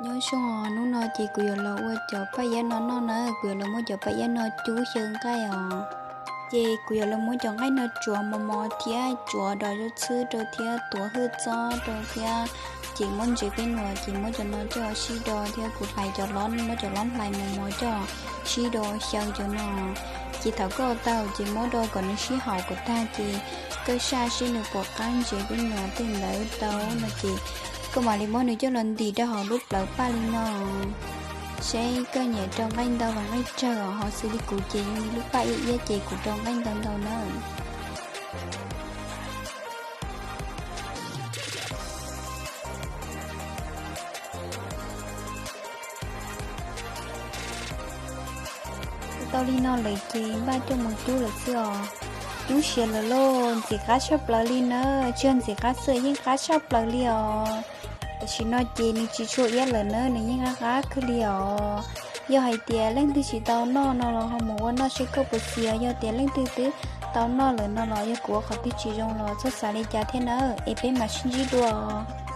Nyob zoo os, hnub no ces kuv yuav los ua cov paj iab no noj na, kuv yuav los muab cov paj iab no cub xyaw nqaij os. Ces kuv yuav los muab cov nqaij no tsuav mos mos thiab tsuav do zaub txhwb rau thiab tuav hwj txob rau thiab, ces muab ntsev peb nuam ces muab cov no coj sib do thiab kuv hlais cov lob, muab cov lob hlais mos mos coj sib do xyaw cov no. Ces thaum koj ua tau ces muab do kom nws sib haum kom tag ces koj saj seb nws pom qab ntsev peb nuam tej ntawd tau no ces koj mam li muab nws coj los ntim rau hauv lub plawv paj li no. Seb koj nyiam rau nqaij ntau los nqaij tsawg os, ho xws li kuv ces li lub paj iab iab ces kuv rau nqaij ntau ntau na. Ua tau li no lawm ces npaj coj mus cub lawm xwb os. Cub siav lawm lauj, ntxim qab tshaj plaws li na, tsis yog ntxim qab xwb, yeej qab tshaj plaws li os. Tam sim no ces nws tsis tshua iab lawm na, nws yeej qab qab kawg li os. Yog hais tias leej twg tsis tau noj no los ho mus ua noj seb koj puas xis os, yog tias leej twg twb tau noj lawm no los yog kuv ua qhov twg tsis zoo los txhob xav li cas thiab na, es peb mam sib ntsib dua os.